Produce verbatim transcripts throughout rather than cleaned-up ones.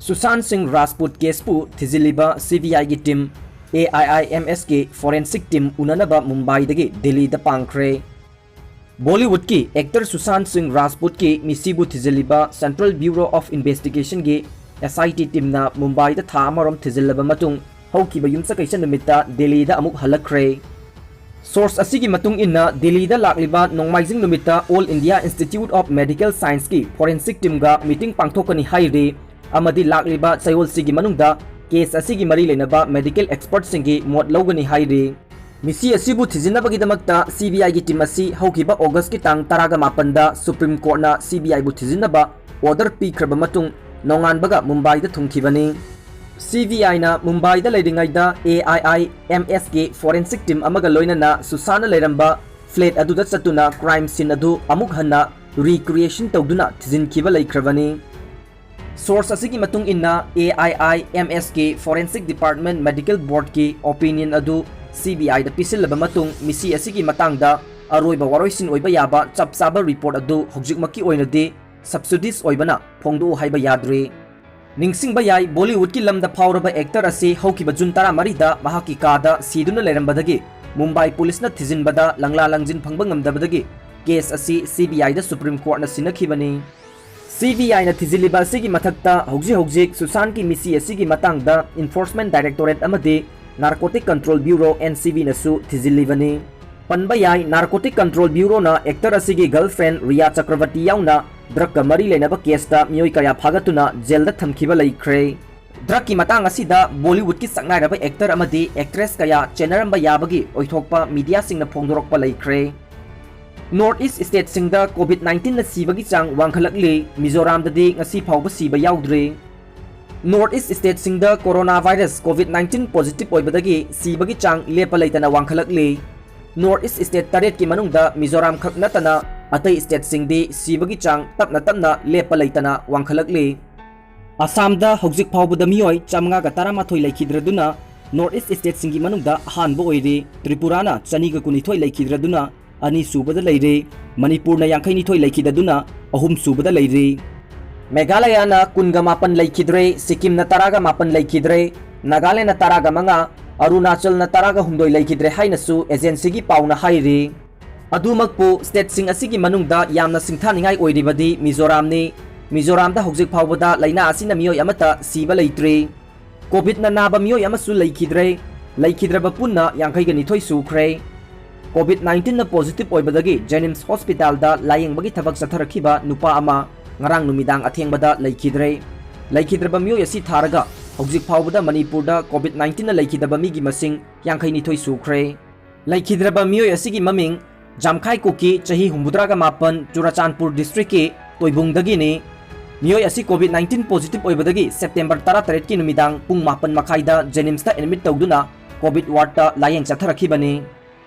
Susan ꯁꯤꯡ Rajput ꯀꯦꯁꯄꯨ ꯊꯤꯖꯤꯜꯂꯤꯕ C B ꯑꯥꯏꯒꯤ team, A I I M ꯑꯦꯁꯀꯤ ꯐꯣꯔꯦꯟꯁꯤꯛ ꯇꯤꯝ ꯎꯅꯅꯕ ꯃꯨꯝꯕꯥꯏꯗꯒꯤ ꯗꯤꯜꯂꯤꯗ ꯄꯥꯡꯈ꯭ꯔꯦ꯫ ꯕꯣꯂꯤꯋꯨꯗꯀꯤ ꯑꯦꯛꯇꯔ ꯁꯨꯁꯥꯟ ꯁꯤꯡ ꯔꯥꯖꯄꯨꯠꯀꯤ ꯃꯤꯁꯤꯕꯨ ꯊꯤꯖꯤꯜꯂꯤꯕ ꯁꯦꯟꯇ꯭ꯔꯦꯜ ꯕ꯭ꯌꯨꯔꯣ ꯑꯣꯐ ꯏꯟꯚꯦꯁꯇꯤꯒꯦꯁꯟꯒꯤ, ꯑꯦꯁ ꯑꯥꯏ ꯇꯤ, ꯇꯤꯝꯅ ꯃꯨꯝꯕꯥꯏꯗ ꯊꯥ ꯑꯃꯔꯣꯝ ꯊꯤꯖꯤꯜꯂꯕ ꯃꯇꯨꯡ, ꯍꯧꯈꯤꯕ ꯌꯨꯝꯁꯀꯩꯁ ꯅꯨꯃꯤꯠꯇ ꯗꯤꯜꯂꯤꯗ ꯑꯃꯨꯛ ꯍꯜꯂꯛꯈ꯭ꯔꯦ꯫ ꯁꯣꯔꯁ ꯑꯁꯤꯒꯤ ꯃꯇꯨꯡ ꯏꯟꯅ, ꯗꯤꯜꯂꯤꯗ ꯂꯥꯛꯂꯤꯕ ꯅꯣꯡꯃꯥꯏꯖꯤꯡ ꯅꯨꯃꯤꯠꯇ all India institute of medical ꯁꯥꯏꯟꯁꯀꯤ ꯐꯣꯔꯦꯟꯁꯤꯛ ꯇꯤꯝꯒ ꯃꯤꯇꯤꯡ ꯄꯥꯡꯊꯣꯛꯀꯅꯤ ꯍꯥꯏꯔꯤ, ꯑꯃꯗꯤ ꯂꯥꯛꯂꯤꯕ ꯆꯌꯣꯜꯁꯤꯒꯤ ꯃꯅꯨꯡꯗ ꯀꯦꯁ ꯑꯁꯤꯒꯤ ꯃꯔꯤ ꯂꯩꯅꯕ ꯃꯦꯗꯤꯀꯦꯜ ꯑꯦꯛꯁꯄꯔꯠꯁꯤꯡꯒꯤ ꯃꯣꯠ ꯂꯧꯒꯅꯤ ꯍꯥꯏꯔꯤ꯫ ꯃꯤꯁꯤ ꯑꯁꯤꯕꯨ ꯊꯤꯖꯤꯟꯅꯕꯒꯤꯗꯃꯛꯇ ꯁꯤ ꯕꯤ ꯑꯥꯏꯒꯤ ꯇꯤꯝ ꯑꯁꯤ ꯍꯧꯈꯤꯕ ꯑꯣꯒꯁꯀꯤ ꯇꯥꯡ ꯇꯔꯥꯒ ꯃꯥꯄꯟꯗ ꯁꯨꯄ꯭ꯔꯤꯝ ꯀꯣꯔꯠꯅ ꯁꯤ ꯕꯤ ꯑꯥꯏꯕꯨ ꯊꯤꯖꯤꯟꯅꯕ ꯑꯣꯔꯗꯔ ꯄꯤꯈ꯭ꯔꯕ ꯃꯇꯨꯡ, ꯅꯣꯡꯉꯥꯟꯕꯒ ꯃꯨꯝꯕꯥꯏꯗ ꯊꯨꯡꯈꯤꯕꯅꯤ꯫ ꯁꯤ ꯕꯤ ꯑꯥꯏꯅ ꯃꯨꯝꯕꯥꯏꯗ ꯂꯩꯔꯤꯉꯩꯗ ꯑꯦ ꯑꯥꯏ ꯑꯥꯏ ꯑꯦꯝ ꯑꯦꯁꯀꯤ ꯐꯣꯔꯦꯟꯁꯤꯛ ꯇꯤꯝ ꯑꯃꯒ ꯂꯣꯏꯅꯅ ꯁꯨꯁꯥꯟꯅ ꯂꯩꯔꯝꯕ ꯐ꯭ꯂꯦꯠ ꯑꯗꯨꯗ ꯆꯠꯇꯨꯅ ꯀ꯭ꯔꯥꯏꯝ ꯁꯤꯟ ꯑꯗꯨ ꯑꯃꯨꯛ ꯍꯟꯅ ꯔꯤꯀ꯭ꯔꯤꯌꯦꯁꯟ ꯇꯧꯗꯨꯅ ꯊꯤꯖꯤꯟꯈꯤꯕ ꯂꯩꯈ꯭ꯔꯕꯅꯤ꯫ ꯁꯣꯔꯁ ꯑꯁꯤꯒꯤ ꯃꯇꯨꯡ ꯏꯟꯅ, ꯑꯦ ꯑꯥꯏ ꯑꯥꯏ ꯑꯦꯝ ꯑꯦꯁꯀꯤ ꯐꯣꯔꯦꯟꯁꯤꯛ ꯗꯤꯄꯥꯔꯠꯃꯦꯟ ꯃꯦꯗꯤꯀꯦꯜ ꯕꯣꯔꯗꯀꯤ ꯑꯣꯄꯤꯅꯤꯌꯟ ꯑꯗꯨ ꯁꯤ ꯕꯤ ꯑꯥꯏꯗ ꯄꯤꯁꯤꯜꯂꯕ ꯃꯇꯨꯡ, ꯃꯤꯁꯤ ꯑꯁꯤꯒꯤ ꯃꯇꯥꯡꯗ ꯑꯔꯣꯏꯕ ꯋꯥꯔꯣꯏꯁꯤꯟ ꯑꯣꯏꯕ ꯌꯥꯕ ꯆꯞ ꯆꯥꯕ ꯔꯤꯄꯣꯔꯠ ꯑꯗꯨ ꯍꯧꯖꯤꯛꯃꯛꯀꯤ ꯑꯣꯏꯅꯗꯤ ꯁꯕꯁꯤꯗꯤꯁ ꯑꯣꯏꯕꯅ ꯐꯣꯡꯗꯣꯛꯎ ꯍꯥꯏꯕ ꯌꯥꯗ꯭ꯔꯤ꯫ ꯅꯤꯡꯁꯤꯡꯕ ꯌꯥꯏ, ꯕꯣꯂꯤꯋꯨꯗꯀꯤ ꯂꯝꯗ ꯐꯥꯎꯔꯕ ꯑꯦꯛꯇꯔ ꯑꯁꯤ ꯍꯧꯈꯤꯕ ꯖꯨꯟ ꯇꯔꯥꯃꯔꯤꯗ ꯃꯍꯥꯛꯀꯤ ꯀꯥꯗ ꯁꯤꯗꯨꯅ ꯂꯩꯔꯝꯕꯗꯒꯤ ꯃꯨꯝꯕꯥꯏ ꯄꯨꯂꯤꯁꯅ ꯊꯤꯖꯤꯟꯕꯗ ꯂꯪꯂꯥ ꯂꯪꯖꯤꯟ ꯐꯪꯕ ꯉꯝꯗꯕꯗꯒꯤ ꯀꯦꯁ ꯑꯁꯤ ꯁꯤ ꯕꯤ ꯑꯥꯏꯗ ꯁꯨꯄ꯭ꯔꯤꯝ ꯀꯣꯔꯠꯅ ꯁꯤꯟꯅꯈꯤꯕꯅꯤ꯫ ꯁꯤ ꯕꯤ ꯑꯥꯏꯅ ꯊꯤꯖꯤꯜꯂꯤꯕ ꯑꯁꯤꯒꯤ ꯃꯊꯛꯇ ꯍꯧꯖꯤꯛ ꯍꯧꯖꯤꯛ ꯁꯨꯁꯥꯟꯒꯤ ꯃꯤꯁꯤ ꯑꯁꯤꯒꯤ ꯃꯇꯥꯡꯗ ꯏꯟꯐꯣꯔꯁꯃꯦꯟ ꯗꯥꯏꯔꯦꯛꯇꯣꯔꯦꯠ ꯑꯃꯗꯤ ꯅꯥꯔꯀꯣꯇꯤꯛ ꯀꯟꯇ꯭ꯔꯣꯜ ꯕ꯭ꯌꯨꯔꯣ, ꯑꯦꯟ ꯁꯤ ꯕꯤꯅꯁꯨ ꯊꯤꯖꯤꯜꯂꯤꯕꯅꯤ꯫ ꯄꯟꯕ ꯌꯥꯏ, ꯅꯥꯔꯀꯣꯇꯤꯛ ꯀꯟꯇ꯭ꯔꯣꯜ ꯕ꯭ꯌꯨꯔꯣꯅ ꯑꯦꯛꯇꯔ ꯑꯁꯤꯒꯤ ꯒꯔꯜꯐ꯭ꯔꯦꯟ ꯔꯤꯌꯥ ꯆꯀ꯭ꯔꯕꯔꯇꯤ ꯌꯥꯎꯅ ꯗ꯭ꯔꯒꯀ ꯃꯔꯤ ꯂꯩꯅꯕ ꯀꯦꯁꯇ ꯃꯤꯑꯣꯏ ꯀꯌꯥ ꯐꯥꯒꯠꯇꯨꯅ ꯖꯦꯜꯗ ꯊꯝꯈꯤꯕ ꯂꯩꯈ꯭ꯔꯦ꯫ ꯗ꯭ꯔꯒꯀꯤ ꯃꯇꯥꯡ ꯑꯁꯤꯗ ꯕꯣꯂꯤꯋꯨꯗꯀꯤ ꯁꯛꯅꯥꯏꯔꯕ ꯑꯦꯛꯇꯔ ꯑꯃꯗꯤ ꯑꯦꯛꯇ꯭ꯔꯦꯁ ꯀꯌꯥ ꯆꯦꯟꯅꯔꯝꯕ ꯌꯥꯕꯒꯤ ꯑꯣꯏꯊꯣꯛꯄ ꯃꯤꯗꯤꯌꯥꯁꯤꯡꯅ ꯐꯣꯡꯗꯣꯔꯛꯄ ꯂꯩꯈ꯭ꯔꯦ꯫ ꯅꯣꯔꯠ ꯏꯁ ꯁ꯭ꯇꯦꯠꯁꯤꯡꯗ ꯀꯣꯚꯤꯗ ꯅꯥꯏꯟꯇꯤꯟꯅ ꯁꯤꯕꯒꯤ ꯆꯥꯡ ꯋꯥꯡꯈꯠꯂꯛꯂꯤ꯫ ꯃꯤꯖꯣꯔꯥꯝꯗꯗꯤ ꯉꯁꯤ ꯐꯥꯎꯕ ꯁꯤꯕ ꯌꯥꯎꯗ꯭ꯔꯤ꯫ ꯅꯣꯔꯠ ꯏꯁ ꯁ꯭ꯇꯦꯠꯁꯤꯡꯗ corona virus covid nineteen positive ꯑꯣꯏꯕꯗꯒꯤ ꯁꯤꯕꯒꯤ ꯆꯥꯡ ꯂꯦꯞꯄ ꯂꯩꯇꯅ ꯋꯥꯡꯈꯠꯂꯛꯂꯤ꯫ ꯅꯣꯔꯠ ꯏꯁ ꯁ꯭ꯇꯦꯠ ꯇꯔꯦꯠꯀꯤ ꯃꯅꯨꯡꯗ ꯃꯤꯖꯣꯔꯥꯝ ꯈꯛ ꯅꯠꯇꯅ ꯑꯇꯩ ꯁ꯭ꯇꯦꯠꯁꯤꯡꯗꯤ ꯁꯤꯕꯒꯤ ꯆꯥꯡ ꯇꯞꯅ ꯇꯞꯅ ꯂꯦꯞꯄ ꯂꯩꯇꯅ ꯋꯥꯡꯈꯠꯂꯛꯂꯤ꯫ ꯑꯁꯥꯝꯗ ꯍꯧꯖꯤꯛ ꯐꯥꯎꯕꯗ ꯃꯤꯑꯣꯏ ꯆꯥꯃꯉꯥꯒ ꯇꯔꯥꯃꯥꯊꯣꯏ ꯂꯩꯈꯤꯗ꯭ꯔꯗꯨꯅ ꯅꯣꯔꯠ ꯏꯁ ꯁ꯭ꯇꯦꯠꯁꯤꯡꯒꯤ ꯃꯅꯨꯡꯗ ꯑꯍꯥꯟꯕ ꯑꯣꯏꯔꯤ꯫ ꯇ꯭ꯔꯤꯄꯨꯔꯥꯅ ꯆꯅꯤꯒ ꯀꯨꯟꯅꯤꯊꯣꯏ ꯂꯩꯈꯤꯗ꯭ꯔꯗꯨꯅ ꯑꯅꯤꯁꯨꯕꯗ ꯂꯩꯔꯤ꯫ ꯃꯅꯤꯄꯨꯔꯅ ꯌꯥꯡꯈꯩꯅꯤꯊꯣꯏ ꯂꯩꯈꯤꯗꯗꯨꯅ ꯑꯍꯨꯝꯁꯨꯕꯗ ꯂꯩꯔꯤ꯫ ꯃꯦꯘꯥꯂꯌꯥꯅ ꯀꯨꯟꯒ ꯃꯥꯄꯟ ꯂꯩꯈꯤꯗ꯭ꯔꯦ, ꯁꯤꯛꯀꯤꯝꯅ ꯇꯔꯥꯒ ꯃꯥꯄꯟ ꯂꯩꯈꯤꯗ꯭ꯔꯦ, ꯅꯥꯒꯥꯂꯦꯟꯗꯅ ꯇꯔꯥꯒ ꯃꯉꯥ, ꯑꯔꯨꯅꯥꯆꯜꯅ ꯇꯔꯥꯒ ꯍꯨꯝꯗꯣꯏ ꯂꯩꯈꯤꯗ꯭ꯔꯦ ꯍꯥꯏꯅꯁꯨ ꯑꯦꯖꯦꯟꯁꯤꯒꯤ ꯄꯥꯎꯅ ꯍꯥꯏꯔꯤ꯫ ꯑꯗꯨꯃꯛꯄꯨ, ꯁ꯭ꯇꯦꯠꯁꯤꯡ ꯑꯁꯤꯒꯤ ꯃꯅꯨꯡꯗ ꯌꯥꯝꯅ ꯁꯤꯡꯊꯥꯅꯤꯡꯉꯥꯏ ꯑꯣꯏꯔꯤꯕꯗꯤ ꯃꯤꯖꯣꯔꯥꯝꯅꯤ꯫ ꯃꯤꯖꯣꯔꯥꯝꯗ ꯍꯧꯖꯤꯛ ꯐꯥꯎꯕꯗ ꯂꯥꯏꯅꯥ ꯑꯁꯤꯅ ꯃꯤꯑꯣꯏ ꯑꯃꯠꯇ ꯁꯤꯕ ꯂꯩꯇ꯭ꯔꯤ꯫ ꯀꯣꯚꯤꯗꯅ ꯅꯥꯕ ꯃꯤꯑꯣꯏ ꯑꯃꯁꯨ ꯂꯩꯈꯤꯗ꯭ꯔꯦ꯫ ꯂꯩꯈꯤꯗ꯭ꯔꯕ ꯄꯨꯟꯅ ꯌꯥꯡꯈꯩꯒ ꯅꯤꯊꯣꯏ ꯁꯨꯈ꯭ꯔꯦ꯫ ꯀꯣꯚꯤꯗ ꯅꯥꯏꯟꯇꯤꯟꯅ ꯄꯣꯖꯤꯇꯤꯚ ꯑꯣꯏꯕꯗꯒꯤ ꯖꯦꯅꯤꯝꯁ ꯍꯣꯁꯄꯤꯇꯥꯜꯗ ꯂꯥꯌꯦꯡꯕꯒꯤ ꯊꯕꯛ ꯆꯠꯊꯔꯛꯈꯤꯕ ꯅꯨꯄꯥ ꯑꯃ ꯉꯔꯥꯡ ꯅꯨꯃꯤꯗꯥꯡ ꯑꯊꯦꯡꯕꯗ ꯂꯩꯈꯤꯗ꯭ꯔꯦ꯫ ꯂꯩꯈꯤꯗ꯭ꯔꯕ ꯃꯤꯑꯣꯏ ꯑꯁꯤ ꯊꯥꯔꯒ ꯍꯧꯖꯤꯛ ꯐꯥꯎꯕꯗ ꯃꯅꯤꯄꯨꯔꯗ ꯀꯣꯚꯤꯗ ꯅꯥꯏꯟꯇꯤꯟꯅ ꯂꯩꯈꯤꯗꯕ ꯃꯤꯒꯤ ꯃꯁꯤꯡ ꯌꯥꯡꯈꯩ ꯅꯤꯊꯣꯏ ꯁꯨꯈ꯭ꯔꯦ꯫ ꯂꯩꯈꯤꯗ꯭ꯔꯕ ꯃꯤꯑꯣꯏ ꯑꯁꯤꯒꯤ ꯃꯃꯤꯡ ꯖꯥꯝꯈꯥꯏ ꯀꯨꯀꯤ, ꯆꯍꯤ ꯍꯨꯝꯐꯨꯇꯔꯥꯒ ꯃꯥꯄꯟ, ꯆꯨꯔꯥꯆꯥꯟꯄꯨꯔ ꯗꯤꯁꯇ꯭ꯔꯤꯛꯀꯤ ꯇꯣꯏꯕꯨꯡꯗꯒꯤꯅꯤ꯫ ꯃꯤꯑꯣꯏ ꯑꯁꯤ ꯀꯣꯚꯤꯗ ꯅꯥꯏꯟꯇꯤꯟ ꯄꯣꯖꯤꯇꯤꯚ ꯑꯣꯏꯕꯗꯒꯤ ꯁꯦꯞꯇꯦꯝꯕꯔ ꯇꯔꯥꯇꯔꯦꯠꯀꯤ ꯅꯨꯃꯤꯗꯥꯡ ꯄꯨꯡ ꯃꯥꯄꯟ ꯃꯈꯥꯏꯗ ꯖꯦꯅꯤꯝꯁꯇ ꯑꯦꯗꯃꯤꯠ ꯇꯧꯗꯨꯅ ꯀꯣꯚꯤꯗ ꯋꯥꯔꯗꯇ ꯂꯥꯌꯦꯡ ꯆꯠꯊꯔꯛꯈꯤꯕꯅꯤ꯫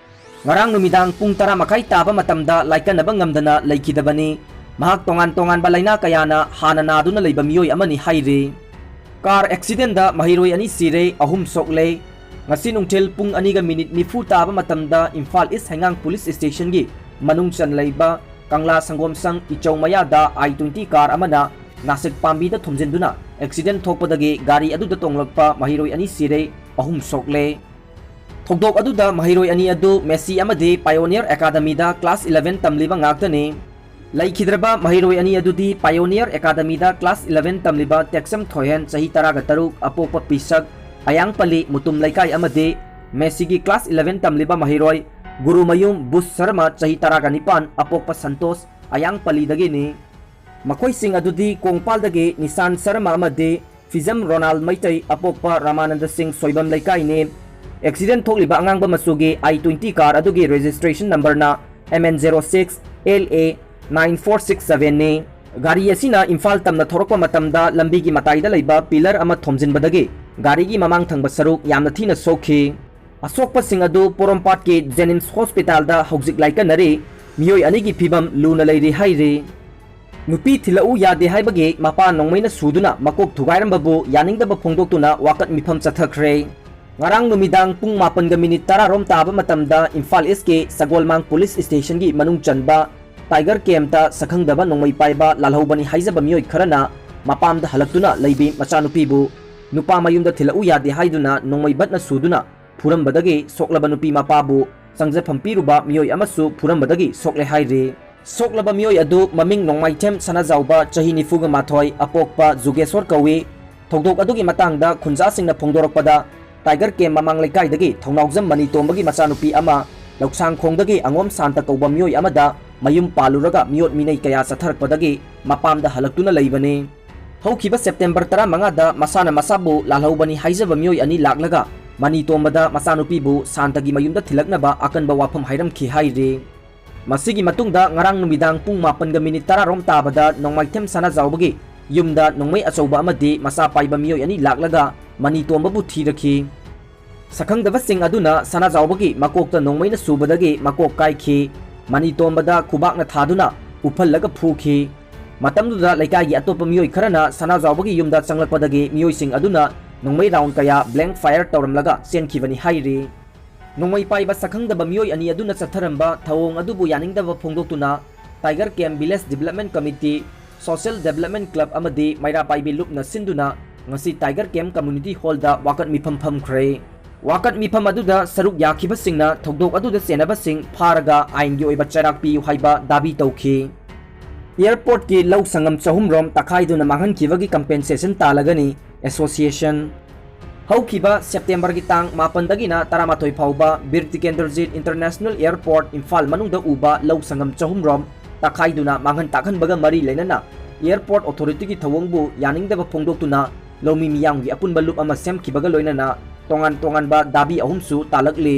ꯉꯔꯥꯡ ꯅꯨꯃꯤꯗꯥꯡ ꯄꯨꯡ ꯇꯔꯥ ꯃꯈꯥꯏ ꯇꯥꯕ ꯃꯇꯝꯗ ꯂꯥꯏꯀꯠꯅꯕ ꯉꯝꯗꯅ ꯂꯩꯈꯤꯗꯕꯅꯤ꯫ ꯃꯍꯥꯛ ꯇꯣꯉꯥꯟ ꯇꯣꯉꯥꯟꯕ ꯂꯥꯏꯅꯥ ꯀꯌꯥꯅ ꯍꯥꯟꯅ ꯅꯥꯗꯨꯅ ꯂꯩꯕ ꯃꯤꯑꯣꯏ ꯑꯃꯅꯤ ꯍꯥꯏꯔꯤ꯫ ꯀꯥꯔ ꯑꯦꯛꯁꯤꯗꯦꯟꯗ ꯃꯍꯩꯔꯣꯏ ꯑꯅꯤ ꯁꯤꯔꯦ, ꯑꯍꯨꯝ ꯁꯣꯛꯂꯦ꯫ ꯉꯁꯤ ꯅꯨꯡꯊꯤꯜ ꯄꯨꯡ ꯑꯅꯤꯒ ꯃꯤꯅꯤꯠ ꯅꯤꯐꯨ ꯇꯥꯕ ꯃꯇꯝꯗ ꯏꯝꯐꯥꯜ ꯏꯁ ꯍꯩꯉꯥꯡ ꯄꯨꯂꯤꯁ ꯁ꯭ꯇꯦꯁꯟꯒꯤ ꯃꯅꯨꯡ ꯆꯟ ꯂꯩꯕ ꯀꯪꯂꯥ ꯁꯪꯒꯣꯝꯁꯪ ꯏꯆꯧ ꯃꯌꯥꯗ ꯑꯥꯏ ꯇ꯭ꯋꯦꯟꯇꯤ ꯀꯥꯔ ꯑꯃꯅ ꯅꯥꯁꯤꯛ ꯄꯥꯝꯕꯤꯗ ꯊꯣꯝꯖꯤꯟꯗꯨꯅ ꯑꯦꯛꯁꯤꯗꯦꯟ ꯊꯣꯛꯄꯗꯒꯤ ꯒꯥꯔꯤ ꯑꯗꯨꯗ ꯇꯣꯡꯂꯛꯄ ꯃꯍꯩꯔꯣꯏ ꯑꯅꯤ ꯁꯤꯔꯦ, ꯑꯍꯨꯝ ꯁꯣꯛꯂꯦ꯫ ꯊꯧꯗꯣꯛ ꯑꯗꯨꯗ ꯃꯍꯩꯔꯣꯏ ꯑꯅꯤ ꯑꯗꯨ ꯃꯦꯁꯤ ꯑꯃꯗꯤ ꯄꯥꯏꯑꯣꯅꯤꯌꯔ ꯑꯦꯀꯥꯗꯃꯤꯗ ꯀ꯭ꯂꯥꯁ ꯏꯂꯚꯦꯟ ꯇꯝꯂꯤꯕ ꯉꯥꯛꯇꯅꯤ꯫ ꯂꯩꯈꯤꯗ꯭ꯔꯕ ꯃꯍꯩꯔꯣꯏ ꯑꯅꯤ ꯑꯗꯨꯗꯤ ꯄꯥꯏꯑꯣꯅꯤꯌꯔ ꯑꯦꯀꯥꯗꯃꯤꯗ ꯀ꯭ꯂꯥꯁ ꯏꯂꯚꯦꯟ ꯇꯝꯂꯤꯕ ꯇꯦꯛꯆꯝ ꯊꯣꯏꯍꯦꯟ, ꯆꯍꯤ ꯇꯔꯥꯒ ꯇꯔꯨꯛ, ꯑꯄꯣꯛꯄ ꯄꯤꯁꯛ, ꯑꯌꯥꯡꯄꯜꯂꯤ ꯃꯨꯇꯨꯝ ꯂꯩꯀꯥꯏ, ꯑꯃꯗꯤ ꯃꯦꯁꯤꯒꯤ ꯀ꯭ꯂꯥꯁ ꯏꯂꯚꯦꯟ ꯇꯝꯂꯤꯕ ꯃꯍꯩꯔꯣꯏ ꯒꯨꯔꯨꯃꯌꯨꯝ ꯕꯨꯁ ꯁꯔꯃ, ꯆꯍꯤ ꯇꯔꯥꯒ ꯅꯤꯄꯥꯟ, ꯑꯄꯣꯛꯄ ꯁꯟꯇꯣꯁ, ꯑꯌꯥꯡꯄꯜꯂꯤꯗꯒꯤꯅꯤ꯫ ꯃꯈꯣꯏꯁꯤꯡ ꯑꯗꯨꯗꯤ ꯀꯣꯡꯄꯥꯜꯗꯒꯤ ꯅꯤꯁꯥꯟ ꯁꯔꯃ ꯑꯃꯗꯤ ꯐꯤꯖꯝ ꯔꯣꯅꯥꯜ ꯃꯩꯇꯩ, ꯑꯄꯣꯛꯄ ꯔꯥꯃꯥꯅꯟꯗ ꯁꯤꯡ ꯁꯣꯏꯕꯝ ꯂꯩꯀꯥꯏꯅꯤ꯫ ꯑꯦꯛꯁꯤꯗꯦꯟ ꯊꯣꯛꯂꯤꯕ ꯑꯉꯥꯡꯕ ꯃꯆꯨꯒꯤ ꯑꯥꯏ ꯇ꯭ꯋꯦꯟꯇꯤ ꯀꯥꯔ ꯑꯗꯨꯒꯤ ꯔꯦꯖꯤꯁꯇ꯭ꯔꯦꯁꯟ ꯅꯝꯕꯔꯅ M N zero six L A nine four six ꯁꯚꯦꯟꯅꯤ꯫ ꯒꯥꯔꯤ ꯑꯁꯤꯅ ꯏꯝꯐꯥꯜ ꯇꯝꯅ ꯊꯧꯔꯛꯄ ꯃꯇꯝꯗ ꯂꯝꯕꯤꯒꯤ ꯃꯇꯥꯏꯗ ꯂꯩꯕ ꯄꯤꯂꯔ ꯑꯃ ꯊꯣꯝꯖꯤꯟꯕꯗꯒꯤ ꯒꯥꯔꯤꯒꯤ ꯃꯃꯥꯡ ꯊꯪꯕ ꯁꯔꯨꯛ ꯌꯥꯝꯅ ꯊꯤꯅ ꯁꯣꯛꯈꯤ꯫ ꯑꯁꯣꯛꯄꯁꯤꯡ ꯑꯗꯨ ꯄꯣꯔꯣꯝꯄꯥꯠꯀꯤ ꯖꯦꯅꯤꯝꯁ ꯍꯣꯁꯄꯤꯇꯥꯜꯗ ꯍꯧꯖꯤꯛ ꯂꯥꯏꯀꯠꯅꯔꯤ꯫ ꯃꯤꯑꯣꯏ ꯑꯅꯤꯒꯤ ꯐꯤꯕꯝ ꯂꯨꯅ ꯂꯩꯔꯤ ꯍꯥꯏꯔꯤ꯫ ꯅꯨꯄꯤ ꯊꯤꯜꯂꯛꯎ ꯌꯥꯗꯦ ꯍꯥꯏꯕꯒꯤ ꯃꯄꯥ ꯅꯣꯡꯃꯩꯅ ꯁꯨꯗꯨꯅ ꯃꯀꯣꯛ ꯊꯨꯒꯥꯏꯔꯝꯕꯕꯨ ꯌꯥꯅꯤꯡꯗꯕ ꯐꯣꯡꯗꯣꯛꯇꯨꯅ ꯋꯥꯀꯠ ꯃꯤꯐꯝ ꯆꯠꯊꯈ꯭ꯔꯦ꯫ ꯉꯔꯥꯡ ꯅꯨꯃꯤꯗꯥꯡ ꯄꯨꯡ ꯃꯥꯄꯟꯒ ꯃꯤꯅꯤꯠ ꯇꯔꯥ ꯔꯣꯝ ꯇꯥꯕ ꯃꯇꯝꯗ ꯏꯝꯐꯥꯜ ꯏꯁꯀꯤ ꯁꯒꯣꯜꯃꯥꯡ ꯄꯨꯂꯤꯁ ꯁ꯭ꯇꯦꯁꯟꯒꯤ ꯃꯅꯨꯡ ꯆꯟꯕ Tiger Campꯇ ꯁꯛꯈꯪꯗꯕ ꯅꯣꯡꯃꯩ ꯄꯥꯏꯕ ꯂꯥꯜꯍꯧꯕꯅꯤ ꯍꯥꯏꯖꯕ ꯃꯤꯑꯣꯏ ꯈꯔꯅ ꯃꯄꯥꯝꯗ ꯍꯜꯂꯛꯇꯨꯅ ꯂꯩꯕꯤ ꯃꯆꯥꯅꯨꯄꯤꯕꯨ ꯅꯨꯄꯥ ꯃꯌꯨꯝꯗ ꯊꯤꯜꯂꯛꯎ ꯌꯥꯗꯦ ꯍꯥꯏꯗꯨꯅ ꯅꯣꯡꯃꯩ ꯕꯠꯅ ꯁꯨꯗꯨꯅ ꯐꯨꯔꯝꯕꯗꯒꯤ ꯁꯣꯛꯂꯕ ꯅꯨꯄꯤ ꯃꯄꯥꯕꯨ ꯆꯪꯖꯐꯝ ꯄꯤꯔꯨꯕ ꯃꯤꯑꯣꯏ ꯑꯃꯁꯨ ꯐꯨꯔꯝꯕꯗꯒꯤ ꯁꯣꯛꯂꯦ ꯍꯥꯏꯔꯤ꯫ ꯁꯣꯛꯂꯕ ꯃꯤꯑꯣꯏ ꯑꯗꯨ ꯃꯃꯤꯡ ꯅꯣꯡꯃꯥꯏꯊꯦꯝ ꯁꯅꯥꯖꯥꯎꯕ, ꯆꯍꯤ ꯅꯤꯐꯨꯒ ꯃꯥꯊꯣꯏ, ꯑꯄꯣꯛꯄ ꯖꯨꯒꯦꯁꯣꯔ ꯀꯧꯏ꯫ ꯊꯧꯗꯣꯛ ꯑꯗꯨꯒꯤ ꯃꯇꯥꯡꯗ ꯈꯨꯟꯖꯥꯁꯤꯡꯅ ꯐꯣꯡꯗꯣꯔꯛꯄꯗ, Tiger Camp ꯃꯃꯥꯡ ꯂꯩꯀꯥꯏꯗꯒꯤ ꯊꯧꯅꯥꯎꯖꯝ ꯃꯅꯤ ꯇꯣꯝꯕꯒꯤ ꯃꯆꯥꯅꯨꯄꯤ ꯑꯃ ꯂꯧꯁꯥꯡꯈꯣꯡꯗꯒꯤ ꯑꯉꯣꯝ ꯁꯥꯟꯇ ꯀꯧꯕ ꯃꯤꯑꯣꯏ ꯑꯃꯗ ꯃꯌꯨꯝ ꯄꯥꯜꯂꯨꯔꯒ ꯃꯤꯑꯣꯠ ꯃꯤꯅꯩ ꯀꯌꯥ ꯆꯠꯊꯔꯛꯄꯗꯒꯤ ꯃꯄꯥꯝꯗ ꯍꯜꯂꯛꯇꯨꯅ ꯂꯩꯕꯅꯤ꯫ ꯍꯧꯈꯤꯕ ꯁꯦꯞꯇꯦꯝꯕꯔ ꯇꯔꯥꯃꯉꯥꯗ ꯃꯁꯥꯅ ꯃꯁꯥꯕꯨ ꯂꯥꯜꯍꯧꯕꯅꯤ ꯍꯥꯏꯖꯕ ꯃꯤꯑꯣꯏ ꯑꯅꯤ ꯂꯥꯛꯂꯒ ꯃꯅꯤ ꯇꯣꯝꯕꯗ ꯃꯆꯥꯅꯨꯄꯤꯕꯨ ꯁꯥꯟꯇꯒꯤ ꯃꯌꯨꯝꯗ ꯊꯤꯜꯂꯛꯅꯕ ꯑꯀꯟꯕ ꯋꯥꯐꯝ ꯍꯥꯏꯔꯝꯈꯤ ꯍꯥꯏꯔꯤ꯫ ꯃꯁꯤꯒꯤ ꯃꯇꯨꯡꯗ ꯉꯔꯥꯡ ꯅꯨꯃꯤꯗꯥꯡ ꯄꯨꯡ ꯃꯥꯄꯟꯒ ꯃꯤꯅꯤꯠ ꯇꯔꯥ ꯔꯣꯝ ꯇꯥꯕꯗ ꯅꯣꯡꯃꯥꯏꯊꯦꯝ ꯁꯅꯥꯖꯥꯎꯕꯒꯤ ꯌꯨꯝꯗ ꯅꯣꯡꯃꯩ ꯑꯆꯧꯕ ꯑꯃꯗꯤ ꯃꯆꯥ ꯄꯥꯏꯕ ꯃꯤꯑꯣꯏ ꯑꯅꯤ ꯂꯥꯛꯂꯒ ꯃꯅꯤ ꯇꯣꯝꯕꯕꯨ ꯊꯤꯔꯛꯈꯤ꯫ ꯁꯛꯈꯪꯗꯕꯁꯤꯡ ꯑꯗꯨꯅ ꯁꯅꯥꯖꯥꯎꯕꯒꯤ ꯃꯀꯣꯛꯇ ꯅꯣꯡꯃꯩꯅ ꯁꯨꯕꯗꯒꯤ ꯃꯀꯣꯛ ꯀꯥꯏꯈꯤ꯫ ꯃꯅꯤ ꯇꯣꯝꯕꯗ ꯈꯨꯕꯥꯛꯅ ꯊꯥꯗꯨꯅ ꯎꯞꯍꯜꯂꯒ ꯐꯨꯈꯤ꯫ ꯃꯇꯝꯗꯨꯗ ꯂꯩꯀꯥꯏꯒꯤ ꯑꯇꯣꯞꯄ ꯃꯤꯑꯣꯏ ꯈꯔꯅ ꯁꯅꯥꯖꯥꯎꯕꯒꯤ ꯌꯨꯝꯗ ꯆꯪꯂꯛꯄꯗꯒꯤ ꯃꯤꯑꯣꯏꯁꯤꯡ ꯑꯗꯨꯅ ꯅꯣꯡꯃꯩ ꯔꯥꯎꯟ ꯀꯌꯥ blank fire ꯇꯧꯔꯝꯂꯒ ꯆꯦꯟꯈꯤꯕꯅꯤ ꯍꯥꯏꯔꯤ꯫ ꯅꯣꯡꯃꯩ ꯄꯥꯏꯕ ꯁꯛꯈꯪꯗꯕ ꯃꯤꯑꯣꯏ ꯑꯅꯤ ꯑꯗꯨꯅ ꯆꯠꯊꯔꯝꯕ ꯊꯧꯑꯣꯡ ꯑꯗꯨꯕꯨ ꯌꯥꯅꯤꯡꯗꯕ ꯐꯣꯡꯗꯣꯛꯇꯨꯅ Tiger Camp Village Development Committee, Social Development Club ꯑꯃꯗꯤ ꯃꯩꯔꯥ ꯄꯥꯏꯕꯤ ꯂꯨꯞꯅ ꯁꯤꯟꯗꯨꯅ ꯉꯁꯤ Tiger Camp Community Hallꯗ ꯋꯥꯀꯠ ꯃꯤꯐꯝ ꯐꯝꯈ꯭ꯔꯦ꯫ ꯋꯥꯀꯠ ꯃꯤꯐꯝ ꯑꯗꯨꯗ ꯁꯔꯨꯛ ꯌꯥꯈꯤꯕꯁꯤꯡꯅ ꯊꯧꯗꯣꯛ ꯑꯗꯨꯗ ꯆꯦꯟꯅꯕꯁꯤꯡ ꯐꯥꯔꯒ ꯑꯥꯏꯟꯒꯤ ꯑꯣꯏꯕ ꯆꯩꯔꯥꯛ ꯄꯤꯌꯨ ꯍꯥꯏꯕ ꯗꯥꯕꯤ ꯇꯧꯈꯤ꯫ Airportꯀꯤ ꯂꯧ ꯁꯪꯒꯝ ꯆꯍꯨꯝ ꯔꯣꯝ ꯇꯛꯈꯥꯏꯗꯨꯅ ꯃꯥꯡꯍꯟꯈꯤꯕꯒꯤ compensation ꯇꯥꯜꯂꯒꯅꯤ Association꯫ ꯍꯧꯈꯤꯕ ꯁꯦꯞꯇꯦꯝꯕꯔꯒꯤ ꯇꯥꯡ ꯃꯥꯄꯟꯗꯒꯤꯅ ꯇꯔꯥꯃꯥꯊꯣꯏ ꯐꯥꯎꯕ ꯕꯤꯔ ꯇꯤꯀꯦꯟꯗ꯭ꯔꯖꯤꯠ International Airport ꯏꯝꯐꯥꯜ ꯃꯅꯨꯡꯗ ꯎꯕ ꯂꯧ ꯁꯪꯒꯝ ꯆꯍꯨꯝ ꯔꯣꯝ ꯇꯛꯈꯥꯏꯗꯨꯅ ꯃꯥꯡꯍꯟ ꯇꯥꯛꯍꯟꯕꯒ ꯃꯔꯤ ꯂꯩꯅꯅ Airport Authorityꯒꯤ ꯊꯧꯑꯣꯡꯕꯨ ꯌꯥꯅꯤꯡꯗꯕ ꯐꯣꯡꯗꯣꯛꯇꯨꯅ ꯂꯧꯃꯤ ꯃꯤꯌꯥꯝꯒꯤ ꯑꯄꯨꯟꯕ ꯂꯨꯞ ꯑꯃ ꯁꯦꯝꯈꯤꯕꯒ ꯂꯣꯏꯅꯅ ꯇꯣꯉꯥꯟ ꯇꯣꯉꯥꯟꯕ ꯗꯥꯕꯤ ꯑꯍꯨꯝꯁꯨ ꯇꯥꯜꯂꯛꯂꯤ꯫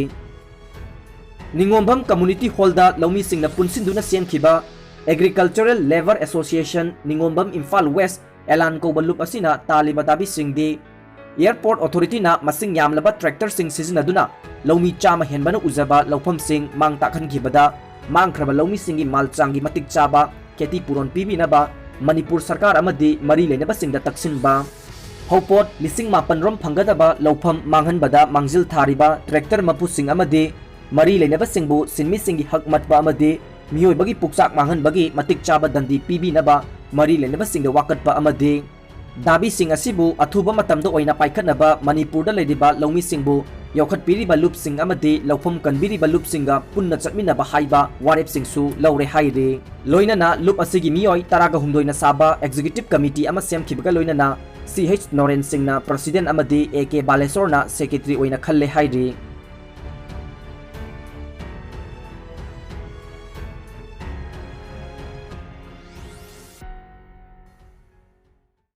ꯅꯤꯉꯣꯝꯕꯝ Community Hallꯗ ꯂꯧꯃꯤꯁꯤꯡꯅ ꯄꯨꯟꯁꯤꯟꯗꯨꯅ ꯁꯦꯝꯈꯤꯕ Agricultural Labour Association ꯅꯤꯉꯣꯝꯕꯝ Imphal West, ꯑꯦꯂꯥꯟ ꯀꯧꯕ ꯂꯨꯞ ꯑꯁꯤꯅ ꯇꯥꯜꯂꯤꯕ ꯗꯥꯕꯤꯁꯤꯡꯗꯤ Airport Authorityꯅ ꯃꯁꯤꯡ ꯌꯥꯝꯂꯕ tractorꯁꯤꯡ ꯁꯤꯖꯤꯟꯅꯗꯨꯅ ꯂꯧꯃꯤ ꯆꯥꯝꯃ ꯍꯦꯟꯕꯅ ꯎꯖꯕ ꯂꯧꯐꯝꯁꯤꯡ ꯃꯥꯡ ꯇꯥꯛꯍꯟꯈꯤꯕꯗ ꯃꯥꯡꯈ꯭ꯔꯕ ꯂꯧꯃꯤꯁꯤꯡꯒꯤ ꯃꯥꯜ ꯆꯥꯡꯒꯤ ꯃꯇꯤꯛ ꯆꯥꯕ ꯈꯦꯇꯤ ꯄꯨꯔꯣꯟ ꯄꯤꯕꯤꯅꯕ ꯃꯅꯤꯄꯨꯔ ꯁꯔꯀꯥꯔ ꯑꯃꯗꯤ ꯃꯔꯤ ꯂꯩꯅꯕꯁꯤꯡꯗ ꯇꯛꯁꯤꯟꯕ꯫ ꯐꯧꯄꯣꯠ ꯂꯤꯁꯤꯡ ꯃꯥꯄꯟ ꯔꯣꯝ ꯐꯪꯒꯗꯕ ꯂꯧꯐꯝ ꯃꯥꯡꯍꯟꯕꯗ ꯃꯥꯡꯖꯤꯜ ꯊꯥꯔꯤꯕ tractor ꯃꯄꯨꯁꯤꯡ ꯑꯃꯗꯤ ꯃꯔꯤ ꯂꯩꯅꯕꯁꯤꯡꯕꯨ ꯁꯤꯟꯃꯤꯁꯤꯡꯒꯤ ꯍꯛ ꯃꯠꯄ ꯑꯃꯗꯤ ꯃꯤꯑꯣꯏꯕꯒꯤ ꯄꯨꯛꯆꯥꯛ ꯃꯥꯡꯍꯟꯕꯒꯤ ꯃꯇꯤꯛ ꯆꯥꯕ ꯗꯟꯗꯤ ꯄꯤꯕꯤꯅꯕ ꯃꯔꯤ ꯂꯩꯅꯕꯁꯤꯡꯗ ꯋꯥꯀꯠꯄ ꯑꯃꯗꯤ ꯗꯥꯕꯤꯁꯤꯡ ꯑꯁꯤꯕꯨ ꯑꯊꯨꯕ ꯃꯇꯝꯗ ꯑꯣꯏꯅ ꯄꯥꯏꯈꯠꯅꯕ ꯃꯅꯤꯄꯨꯔꯗ ꯂꯩꯔꯤꯕ ꯂꯧꯃꯤꯁꯤꯡꯕꯨ ꯌꯣꯛꯈꯠꯄꯤꯔꯤꯕ ꯂꯨꯞꯁꯤꯡ ꯑꯃꯗꯤ ꯂꯧꯐꯝ ꯀꯟꯕꯤꯔꯤꯕ ꯂꯨꯞꯁꯤꯡꯒ ꯄꯨꯟꯅ ꯆꯠꯃꯤꯟꯅꯕ ꯍꯥꯏꯕ ꯋꯥꯔꯦꯞꯁꯤꯡꯁꯨ ꯂꯧꯔꯦ ꯍꯥꯏꯔꯤ꯫ ꯂꯣꯏꯅꯅ ꯂꯨꯞ ꯑꯁꯤꯒꯤ ꯃꯤꯑꯣꯏ ꯇꯔꯥꯒ ꯍꯨꯝꯗꯣꯏꯅ ꯁꯥꯕ executive committee ꯑꯃ ꯁꯦꯝꯈꯤꯕꯒ ꯂꯣꯏꯅꯅ ꯁꯤ ꯑꯩꯆ ꯅꯣꯔꯦꯟ ꯁꯤꯡꯅ president ꯑꯃꯗꯤ ꯑꯦ ꯀꯦ ꯕꯥꯂꯦꯁꯣꯔꯅ secretary ꯑꯣꯏꯅ ꯈꯜꯂꯦ ꯍꯥꯏꯔꯤ꯫